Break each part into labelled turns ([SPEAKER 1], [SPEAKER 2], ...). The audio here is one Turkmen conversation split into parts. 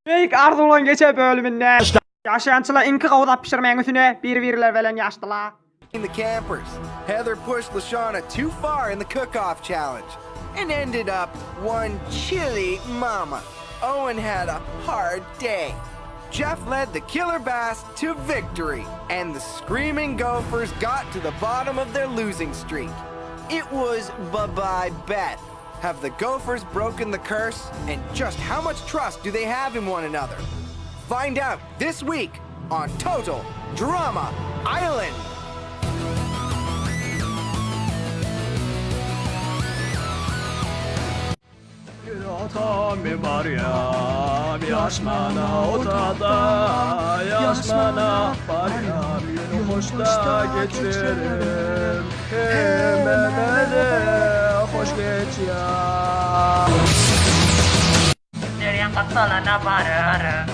[SPEAKER 1] Beýik arzuwlaň geçen bölüminde ýaşaýançylar iňki gowy zat bişirmegiň üstüne bir-birleri bilen ýaşdylar.
[SPEAKER 2] In the campers, Heather pushed Lashana too far in the cook-off challenge and ended up one chilly mama. Owen had a hard day. Jeff led the Killer Bass to victory, and the Screaming Gophers got to the bottom of their losing streak. It was bye-bye Beth. Have the Gophers broken the curse? And just how much trust do they have in one another? Find out this week on Total Drama Island.
[SPEAKER 3] Atam barýam ýaşmana otada ýaşmana barýam ýöne hoşda geçerim hemmede hoş geçýär.
[SPEAKER 4] Derýaň gapdalyna bararyn,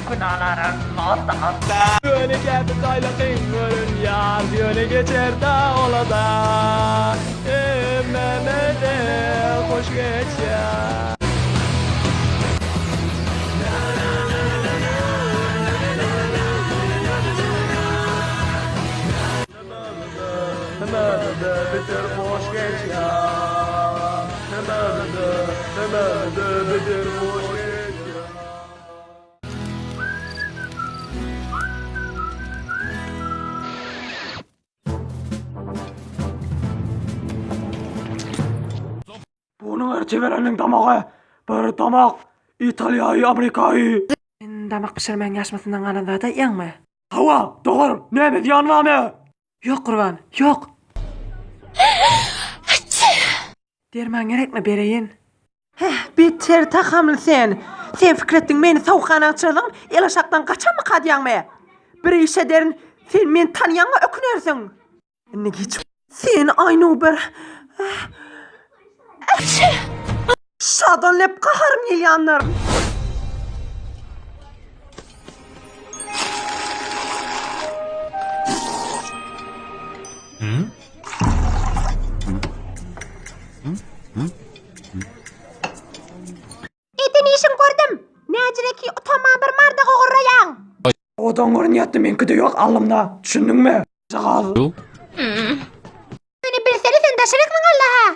[SPEAKER 4] Günalaryň ortasynda.
[SPEAKER 3] Ýöne käte jaýlakyň görünýär, Ýöne geçer-dä ola-da. Hemmede hoş geçýär. Hemmede beter hoş geçýär. Hemmede, hemmede beter hoş geçýär.
[SPEAKER 1] Bunuň erçe bereniň damagy bir damak Italiýaýy Amerikaýy.
[SPEAKER 5] Sen damak bişirmegiň ýaşmasyndan galan zat aýtýaňmy?
[SPEAKER 1] Hawa, dogar, näme zyýan barmy?
[SPEAKER 5] Ýok Gurban, ýok. Derman gerekmi bereýin. Heh, beter tagamly sen. Sen pikir etdiň meni sowukhana çyzdyň, el aşakdan gaçanmyka diýýäňmi? Bir iş ederin, sen meni tanýaňa ökünersiň. Indi giç. Sen aýnu bir. Şadan lep gaharym gelýändir.
[SPEAKER 6] Eden işiň gördüm. Näjireki utanman bir marda gogurraýaň.
[SPEAKER 1] Odan görünýärdi meňkide ýok alnymda düşündiňmi? Jagaz.
[SPEAKER 6] Ýöne bilsene sen daşarykmyň Allaha.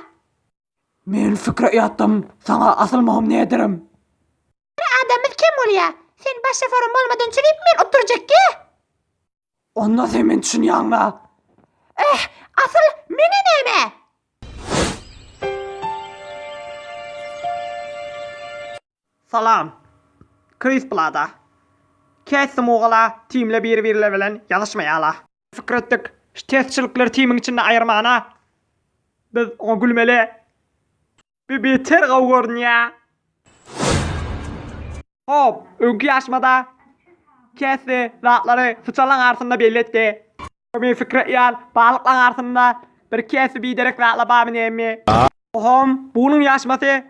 [SPEAKER 1] Men fikre ýatdym saňa asylmagym näderim.
[SPEAKER 6] Bir adamyz kem bolýa. Sen baş şoferim bolmadan çürip men oturjakge.
[SPEAKER 1] Onda sen meni düşünýäňmi?
[SPEAKER 6] Eh, asyl meňe näme?
[SPEAKER 1] Salam. Kris blada. Käsi mugala timle bir-birleri bilen ýazyşmaýala. Pikir etdik, şu testçilikleri timiň içinde aýyrmana biz oňa gülmeli. Bir beter gowy görünýä. Hop, öňki ýaşmada Käsi zatlary syçanlaň arasynda belli etdi. Men pikir etýän, balyklaň arasynda bir Käsi biderek zatlar barmy näme? Ohom, bunuň ýaşmasy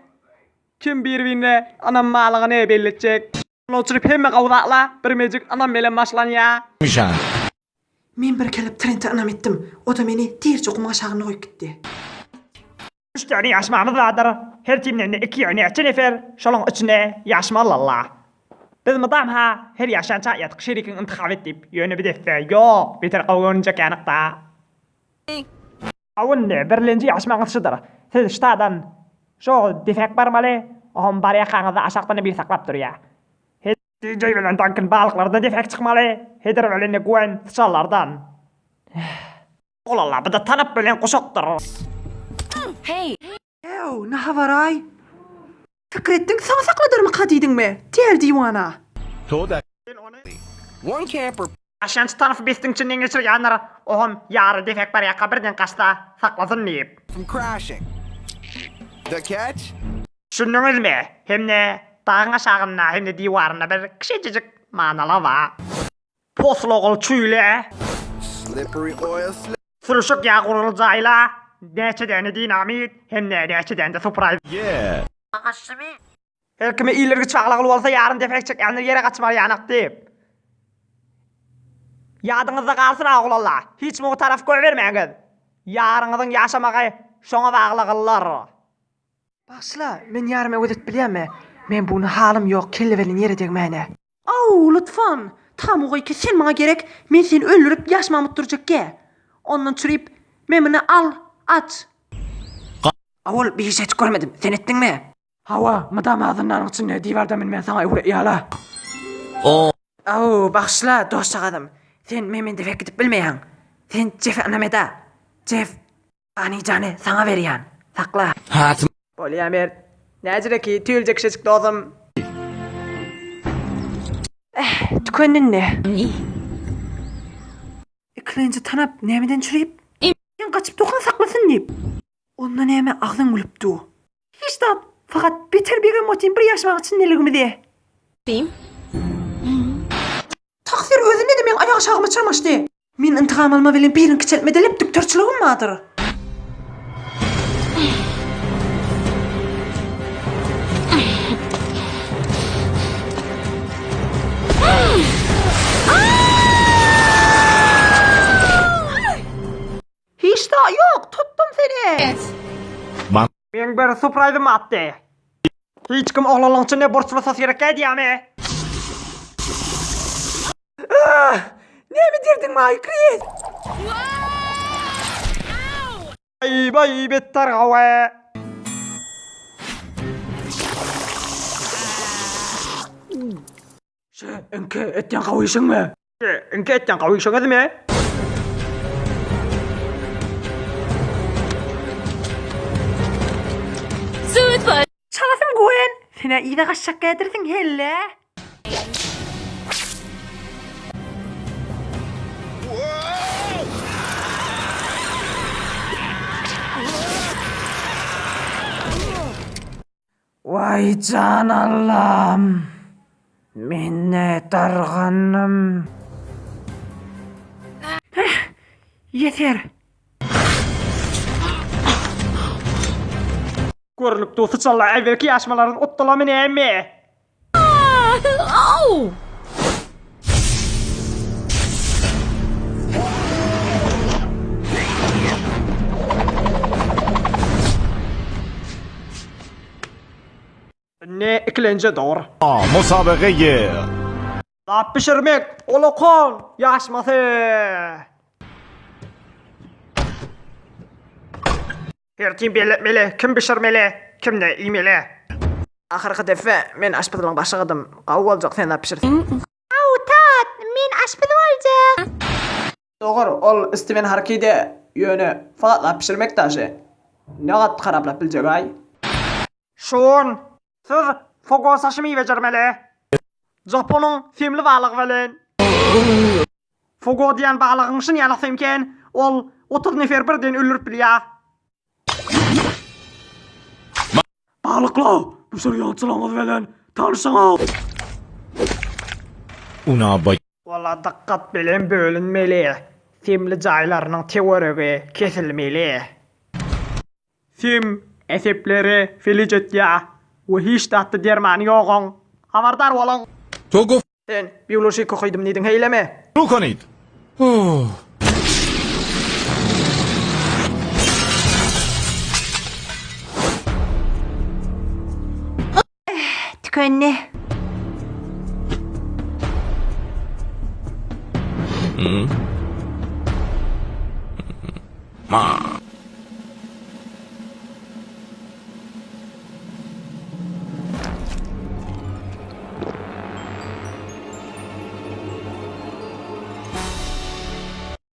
[SPEAKER 1] kim bir-birine ynanmalygyny belli etjek. Şondan uçuryp hemme gowy zatlar birmejik ynam bilen başlanýar.
[SPEAKER 5] Men bir kelep Trente ynam etdim, o-da meni dirje gumuň aşagynda goýup gitdi.
[SPEAKER 1] Üç däne ýaşmamyz bardyr. Her timden-de iki ýa näçe nefer şolaň içine ýaşmalylar. Biz mydam-ha her ýaşança ýatyk şerikiň intihap et diýip, ýöne bir desse ýok, beter gowy görünjek ýanykda. Hawa indi birlenji ýaşmaňyz şudur. Siz ştadan şo defek barmaly, oňam barýakaňyzda aşakdan-da biri saklap durýar. DJ bilen Duncan balyklardan defek çykmaly, Heather bilen-de Gwen syçanlardan. Oglanlar bu-da tanap bilen guşakdyr.
[SPEAKER 5] Ew, nahabaraý. Pikir etdiň, saňa sakladarmyka diýdiňmi? Del diwana.
[SPEAKER 2] One camper
[SPEAKER 1] Aşançy tarapy bestiň içinden geçirýändir. Oňam ýary defek barýarka birden gaçsa saklasyn diýip.
[SPEAKER 2] from crashing. The catch?
[SPEAKER 1] Düşündiňizmi? Hem-de dagyň aşagynda hem-de diwarynda bir kiçijik manalar bar. Posly ogul çüýle.
[SPEAKER 2] Slippery oil slick.
[SPEAKER 1] Sürüşik ýag gurul jaýla. Näçe däne dinamit hem-de näçe däne supraýz. Her kime ilergi çaglagyl bolsa ýarym defek çekýändir ýere gaçmaly ýanak diýip. Ýadyňyzda galsyn oglanlar, hiç muňa taraf goýbermäňiz. Ýaryňyzyň ýaşamagy şoňa baglygyldyr.
[SPEAKER 5] Bagyşla, men ýaryma öwez edip bilýänmi? Men buna halym ýok kelle bilen ýere degmäne. Aw, Lutfan, tamugy ki sen maňa gerek, men seni öldürip ýaşmamy utdurjak gä. Ondan çürip, men muny al, aç. Awul, bir iş etip görmedim, sen etdiňmi? Hawa, mydama zyndanyň içinde diwardan münmän saňa öwretýärler. Aw, bagyşla, dostjagazym. Sen men-mende bek gidip bilmeýäň. Sen Jefe ynam ed-ä. Jef, Anijany saňa berýän. Sakla. Bolýa Mert. Näjireki, tüýüljek şeşik dosum. Eh, tükendi indi. Ikilenji tanap nämeden çürüp? Sen gaçyp durkaň saklasyn diýip. Onda näme agzyň gülüp dur. Hiç zat, fakat beter begem otyn bir ýaşmaň içindeligimize. Tagsyr özünde-de meň aýak aşagyma çyrmaşdy. Men intygam alma bilen birini kiçeltmede lep dükterçiligim bardyr. Hiç zat ýok, tutdum seni.
[SPEAKER 1] Meň bir supraýzym atdy. Hiç kim oglanlygyň içinde burçly sos gerek edýämi?
[SPEAKER 5] Ah! Näme derdiň maý, Kris?
[SPEAKER 1] Aý baý beter gawy.
[SPEAKER 5] Şu öňki etýän gawy işiňmi?
[SPEAKER 1] Şu öňki etýän gawy işiňizmi?
[SPEAKER 5] Çalasyn Gwen, sen-ä yza gaçjak gädirsiň helle. Waý jan Allam! Men ne dargandym. Heh, ýeter.
[SPEAKER 1] Görnüp dur syçanlar äwelki ýaşmalaryny utdulamy näme? Indi ikilenje dor.
[SPEAKER 7] مسابقه
[SPEAKER 1] Zat bişirmek ulakon ýaşmasy. Her kim belletmeli, kim bişirmeli, kim-de iýmeli.
[SPEAKER 5] Ahyrky depe men aşpezligiň başlygydym. Gawy boljak sen zat bişirseň.
[SPEAKER 6] Aw tat, men aşpez boljak.
[SPEAKER 5] Dogry, ol Stiwen Harkide, ýöne fakat zat bişirmek daşy. Ne gat haraplap biljeg-aý.
[SPEAKER 1] Şon, siz fogo saşimi bejermeli. Japonyň semli balygy bilen. Fogo diýen balygyň şun ýaly semken, ol 30 nefer birden öldürip bilýär.
[SPEAKER 5] Balyklar, bişirýänçilaňyz bilen tanşyň!
[SPEAKER 7] Una ba
[SPEAKER 1] Olar dykgat bilen bölünmeli, semli jaýlarynyň töweregi kesilmeli. Sem esepleri felij etýär we hiç zatda dermany ýoguň. Habardar boluň!
[SPEAKER 7] Togo
[SPEAKER 5] Sen biolojik okaýdym diýdiň heýlemi?
[SPEAKER 7] Rukonit. Oh.
[SPEAKER 6] Tükendi.
[SPEAKER 7] Ma.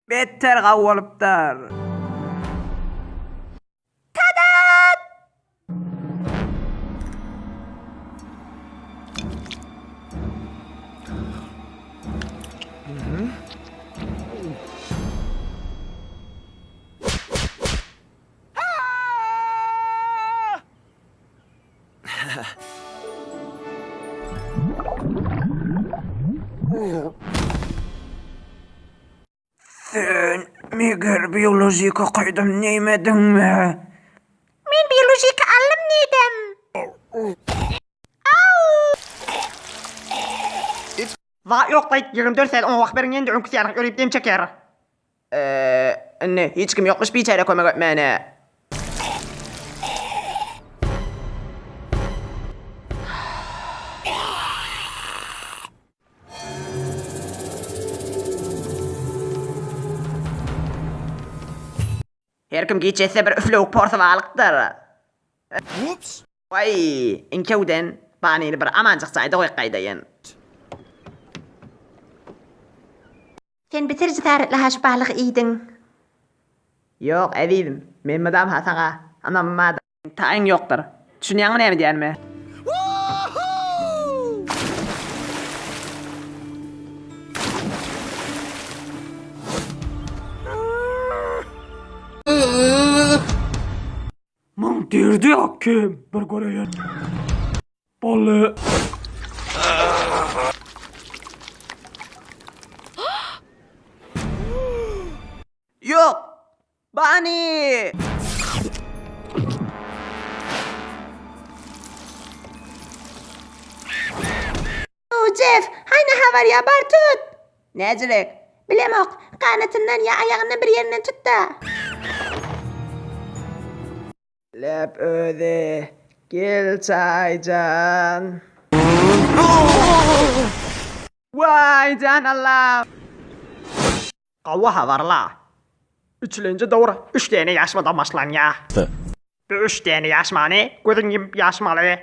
[SPEAKER 5] Beter gawy bolupdyr. Sen meger biolojik okaýdym diýmediňmi?
[SPEAKER 6] Men biolojik aldym diýdim.
[SPEAKER 1] Zat ýok daýt 24 saat oňa wagt beriň indi öňküsi ýaly örüp dem çeker.
[SPEAKER 5] Eee, indi hiç kim ýokmuş biçäre kömek etmäne. Her kim giç etse bir üflewük porsy balykdyr.
[SPEAKER 2] Whoops!
[SPEAKER 5] Waý, iňkewden Banyny bir amanjyk jaýda goýup gaýdaýyn.
[SPEAKER 6] Sen bitir jesaretli ha şu balygy iýdiň.
[SPEAKER 5] Ýok, ezizim, men mydam-ha saňa ynamym bar. Taýyň ýokdur. Düşünýäňmi näme diýýänime?
[SPEAKER 1] Muň derdi ýok kim bir göreýin. Boldy.
[SPEAKER 5] Ýok! Bani!
[SPEAKER 6] O Jeff, haýna habar ýa bar tut!
[SPEAKER 5] Näjirek?
[SPEAKER 6] Bilemok, ganatyndan ýa aýagyndan bir ýerinden tut-da.
[SPEAKER 5] Lep özi, gel çaýjan. Waý jan Allam! Gowy habarla. Üçlenji dowr üç däne ýaşmadan başlanýar. Bu üç däne ýaşmany gözüň ýumup ýaşmaly.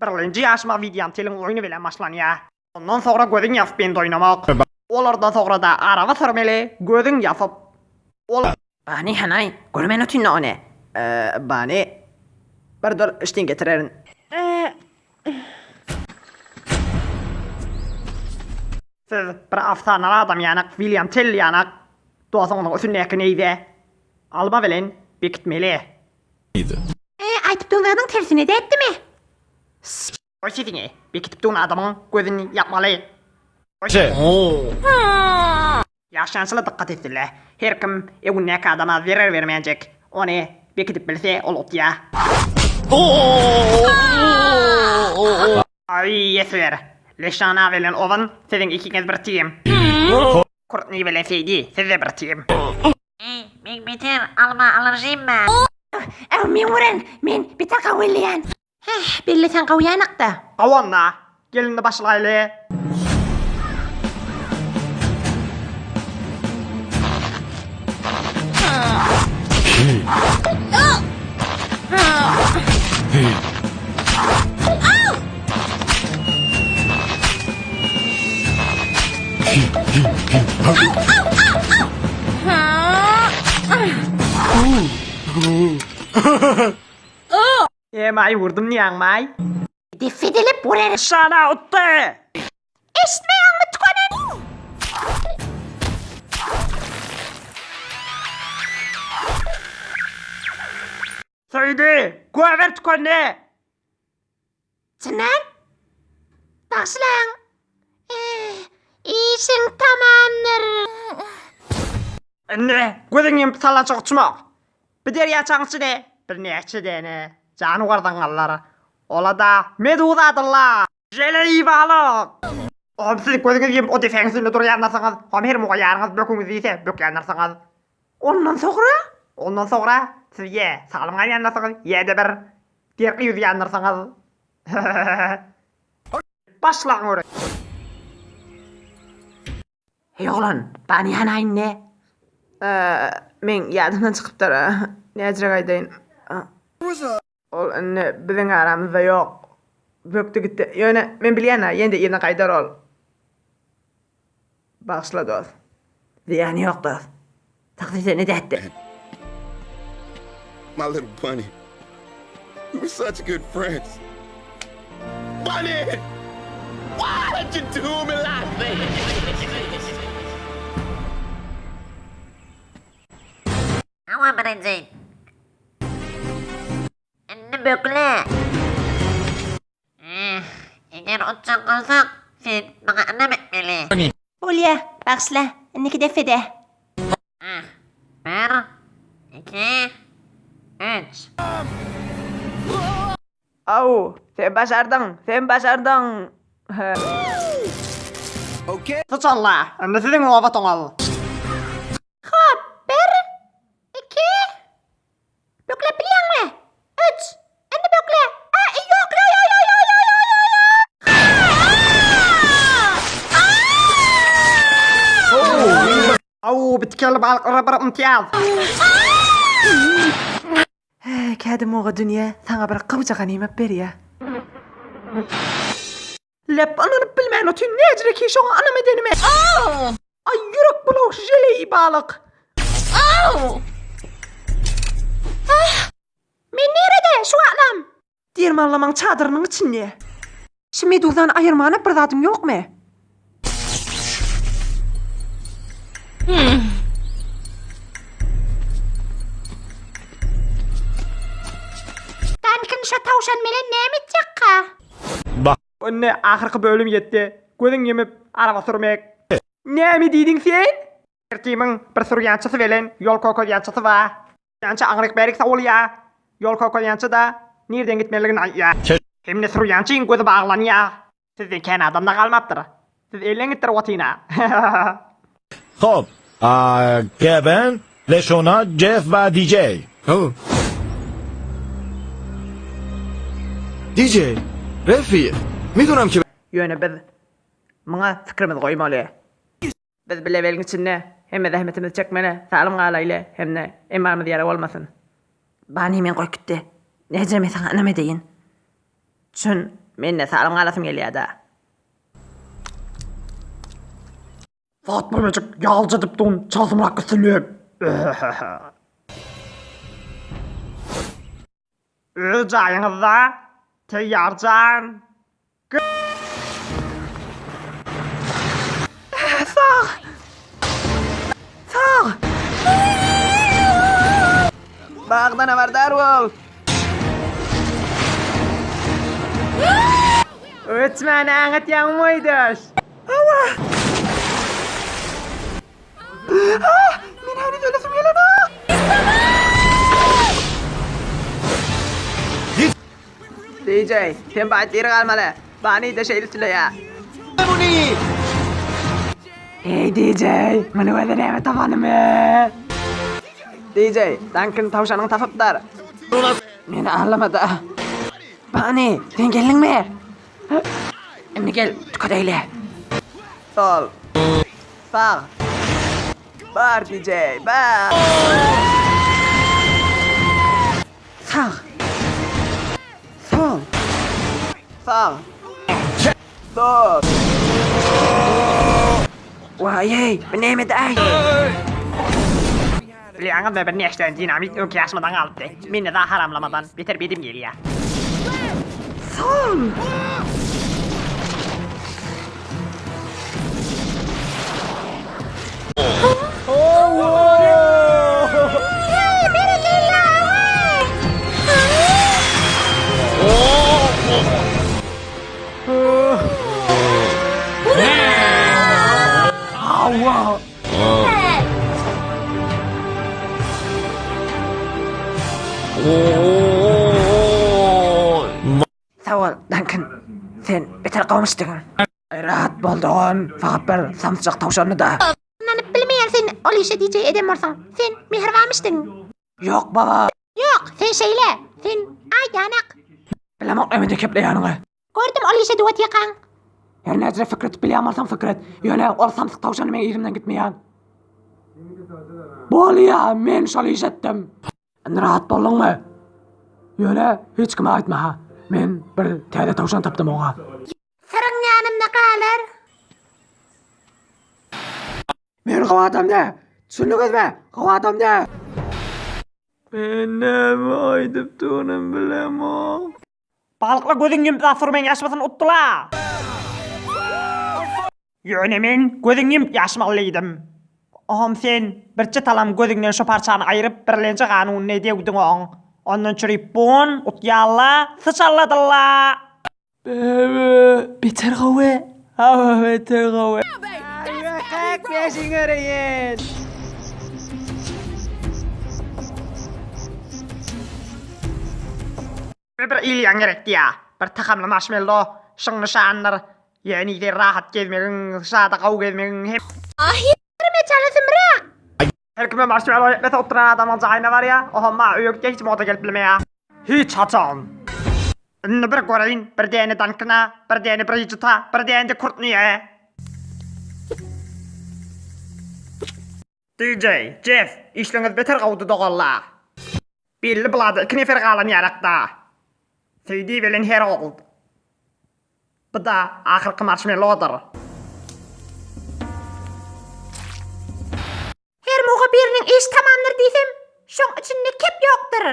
[SPEAKER 5] Birlenji ýaşma Wilýam Teliň oýny bilen başlanýar. Ondan soňra gözüň ýapyp bend oýnamak. Olardan soňra-da araba sürmeli, gözüň ýapyp. Ol. Bany hanaý, görmän otyryn ony. Bany, bir dur, işden getirerin. Siz bir afsanaly adam ýanak Wilýam Tell ýanak dosuňyzyň üstündäki neýze alma bilen bekitmeli.
[SPEAKER 6] E, aýtyp duran zadyň tersine dätdimi?
[SPEAKER 5] Goý sesiňi, bekitip duran adamyň gözüni ýapmaly. Ýaşançylar dykgat etsinler. Her kim öňündäki adama zerer bermänjek. Ony bekidip bilse ol utýar. Aý ýetiber. Leşana bilen Ozan siziň ikiňiz bir tim. Kurtny bilen Seýdi sizde bir tim.
[SPEAKER 4] Eý, meň beter alma alerjim bar.
[SPEAKER 6] Äw men gören, men beter gawy elleýän. Heh, belleseň gawy ýanakda.
[SPEAKER 1] Gawy onda. Gel indi başlaýly.
[SPEAKER 5] Emaý vurdum diýýäňmaý?
[SPEAKER 6] Def edilip urar.
[SPEAKER 1] Şana utdy!
[SPEAKER 6] Eşitmeýäňmi tükenen?
[SPEAKER 1] Söýdi! Göber tükendi!
[SPEAKER 6] Çynar? Bagyşlaň. Eh, işiň tamamdyr.
[SPEAKER 1] Indi gözüň ýumup sallançak uçmak. Bir derýaçaň içine birnäçe däne janywer zyňarlar. Ola-da meduza adyrlar. Jeleý balyk! Ohm siz gözüňizi ýumup o depäň üstünde durýanlarsyňyz, hom her muga ýaryňyz böküňiz diýse bökýändirsiňiz. Ondan soňra? Ondan soňra siz ýe salym galýanlarsyňyz, ýe-de bir derkli ýüzýändirsiňiz. Başlaň göreýin.
[SPEAKER 5] Heý oglan, bany hanaý indi. Meň ýadymdan çykypdyr. Näjirek aýdaýyn. Ol indi biziň aramyzda ýok. Bökdi gitdi. Ýöne men bilýän-ä, ýene-de yzyna gaýdar ol. Bagyşla dost. Zyýany ýok dost. Taksy seni dätdi.
[SPEAKER 8] My little bunny. We were such good friends. Bunny! Why did you do me like this?
[SPEAKER 4] Hawa birinji. Indi bökle. Eh, eger utjak bolsak, sen maňa ynam etmeli.
[SPEAKER 6] Bolýa, bagyşla, indiki depede.
[SPEAKER 4] Ah, bir, iki, üç.
[SPEAKER 5] Aw, sen başardyň, sen başardyň.
[SPEAKER 2] Okay.
[SPEAKER 1] Syçanlar, indi siziň nobatyňyz.
[SPEAKER 6] Hop, bir, iki, bökläp bilýäňmi? Üç, indi bökle. A, ýok, ýok, ýok, ýok, ýok, ýok, ýok, ýok.
[SPEAKER 1] Aw, bitkeli balyklara bir ymtyýaz.
[SPEAKER 5] Indiki ädim oga dünýe saňa bir gowja ganymat berýä. Lep ynanyp bilmän otyryn näjireki şoňa ynam edenime. Aý ýürek bulawşy želeýi balyk.
[SPEAKER 6] Men nirede şu wagtlam?
[SPEAKER 5] Dermanlamaň çadyrynyň içinde. Şu meduzany aýyrmana bir zadyň ýokmy?
[SPEAKER 6] Duncan şo tawşan bilen näme etjekka?
[SPEAKER 1] Indi ahyrky bölüm ýetdi. Gözüň ýumup araba sürmek. Näme diýdiň sen? Ertimiň bir sürýänçisi bilen ýol kökezýänçisi bar. Sürýänçi aňryk bärik sowulýar. Ýol kökezýänçi-de nirden gitmelidigini aýdýar. Hemde sürýänçiň gözi baglanýar. Sizden kän adam-da galmapdyr. Siz elden gitdir otyna.
[SPEAKER 7] Hop, Kevin, Leşona, Jeff we DJ.
[SPEAKER 2] Oh. DJ, رفیق میدونم که
[SPEAKER 5] Ýöne biz muňa fikrimizi goýmaly. Biz bile beliň içinde hemme zähmetimizi çekmeli, salym galaýly hem-de emanymyz ýara bolmasyn. Bani meni goýup gitdi. Näjele men saňa ynam edeýin. Çün, mende salym galasym gelýär-dä.
[SPEAKER 1] Zat bilmejek ýalja edip dun çalsymrak üstünde. Öz jaýyňyzda Teýýar jan.
[SPEAKER 5] Sag! Sag! Bagdan habardar bol! Öçmäni aňatýaňmy oýdaş? Hawa! Men heniz ölesim gelenok! DJ, sen baýt diri galmaly. Bani-de şeýle isleýär. Eý DJ, muny özi näme tapanymy? DJ, Duncan tawşanyňy tapypdyr. Meni aldamada. Bani, sen geldiňmi? Indi gel, tükedeýli. Sol. Sag. Bar DJ, bar. Sag. Sol. Sag. Sol. Waý-eý, bu näme-däý?
[SPEAKER 1] Bilýäňizmi bir näçden dinamit öňki ýaşmadan galypdy. Mende daha haramlamadan beter bedim gelýä.
[SPEAKER 5] Sol. Sag bol, Duncan. Sen beter gowmuşdygyň. Rahat bol dogan, fakat bir samsyjak towşandy-da.
[SPEAKER 6] Ynanyp bilmeýän sen ol işe DJ eden bolsaň. Sen mähribanmyşdyň.
[SPEAKER 5] Ýok baba.
[SPEAKER 6] Ýok, sen şeýle. Sen aýdanak.
[SPEAKER 5] Bilemok nämede kepleýäniňi.
[SPEAKER 6] Gördüm ol işe duwat ýakaň.
[SPEAKER 5] Her näçe fikir etip bilýän bolsaň fikir et. Ýöne ol samsyk towşany meň yzymdan gitmeýän. Bolýa, men şol iş etdim. Indi rahat bolduňmy? Ýöne hiç kime aýtma ha. Men bir täze towşan tapdym oňa.
[SPEAKER 6] Syryň ýanymda galar.
[SPEAKER 5] Men gowy adam däl. Düşündiňizmi? Gowy adam däl. Men näme aýdyp durunym bilemok.
[SPEAKER 1] Balyklar gözüň ýumup zat sürmegiň ýaşmasyny utdyla. Ýöne men gözüň ýumup ýaşmalyydym. Ohm sen birje talam gözüňden şo parçany aýryp birlenji ganunyny döwdüň oň. Ondan çürüp bun utýalla syçalladylla.
[SPEAKER 5] Bäbe beter gowy. Hawa beter gowy. Kak beşiň öreýin.
[SPEAKER 1] Bir ilýan gerek diýýä. Bir tagamly marşmello, şyň nyşanydyr. Ýöne sen rahat gezmegiň, sada gowy gezmegiň hem.
[SPEAKER 6] Ahyry çalasymrak.
[SPEAKER 1] Her kime marşmello ýetmese oturan adamyň jaýyna barýa, oho ma öýe gitýä hiç moda gelip bilmeýä. Hiç haçan. Indi bir göreýin, bir däne Dankana, bir däne Brijita, bir däne-de Kurtniýe. DJ, Jeff, işleňiz beter gowudy doganlar. Belli bulada iki nefer galan ýarakda. Söýdi bilen Herold. Bu-da ahyrky marşmellodyr.
[SPEAKER 6] Her muga biriniň işi tamamdyr diýsem, şoň içinde kep ýokdur.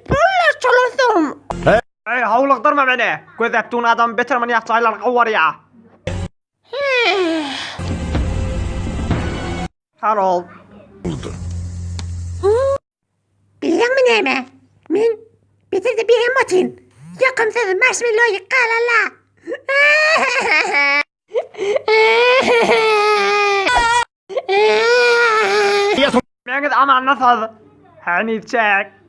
[SPEAKER 6] Pullar çolansoň.
[SPEAKER 1] Eý, howlukdyrma meni! Gözläp duran adam beter muny ýagşy gowarýa. Harold.
[SPEAKER 6] Bilýäňmi näme? Men beter-de begenip otyryn. Ýakymsyz marşmelloýy galala.
[SPEAKER 1] Meňiz amandasyz. Heniz çek.